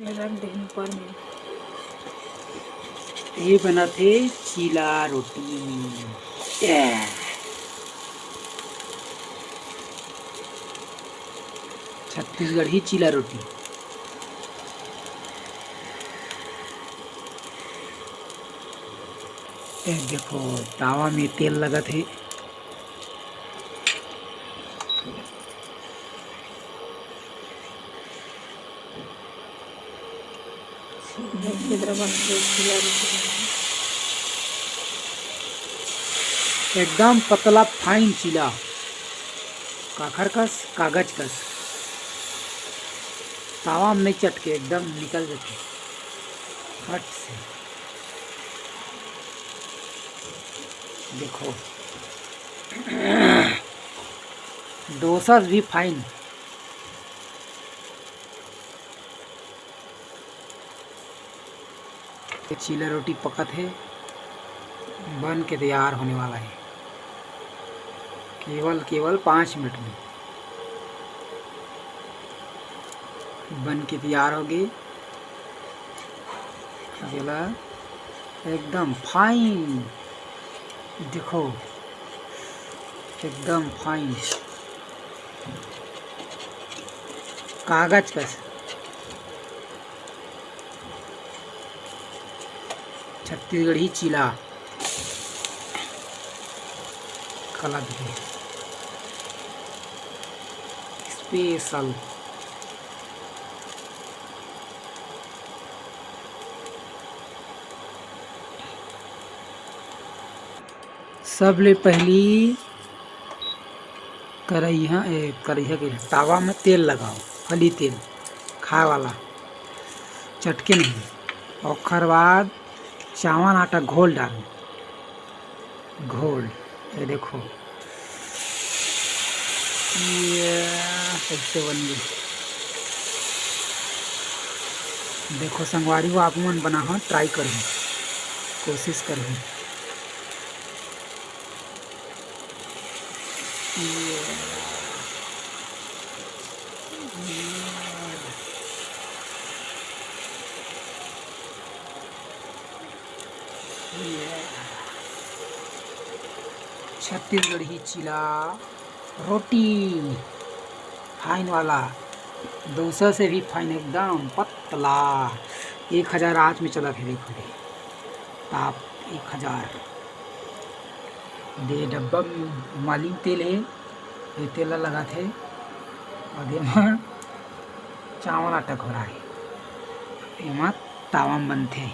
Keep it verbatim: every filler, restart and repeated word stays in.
रख देहन ऊपर में। ये बनत हे चीला रोटी। ये। छत्तीसगढ़ी चीला रोटी। ये देखो, तावा में तेल लगत हे। एकदम पतला fine चीला, काखर कस, कागज कस। तावा में नहीं चटके, एकदम निकल जाथे फट से। देखो, डोसा भी fine। ये चीला रोटी पकत हे, बन के तैयार होने वाला है केवल, केवल पाँच मिनट में बन के तैयार होगे। जेला एकदम fine, देखो, एकदम fine, कागज कस। छत्तीसगढ़ी चीला कला दिखे special। सबले पहली करइहा, ए, करइहा के तावा में तेल लगाओ, फली तेल खाए वाला, चटके नहीं। ओखर बाद चावल आटा घोल डालो, घोल, ये देखो, ये कैसे बन गई। देखो संगवारी हो, आप मन बनाहो, try करहू, कोशिश करहू। ये, ये, ये छत्तीसगढ़ी चीला रोटी, fine वाला, डोसा से भी fine, एकदम पतला। एक हजार आँच में चलत हे, देखो रे, ताप एक हजार। दे डब्बा में मालिन तेल हे, ये तेल ला लगाथे, और ये मा चावल आटा घोराए, एमा तावा म बनथे।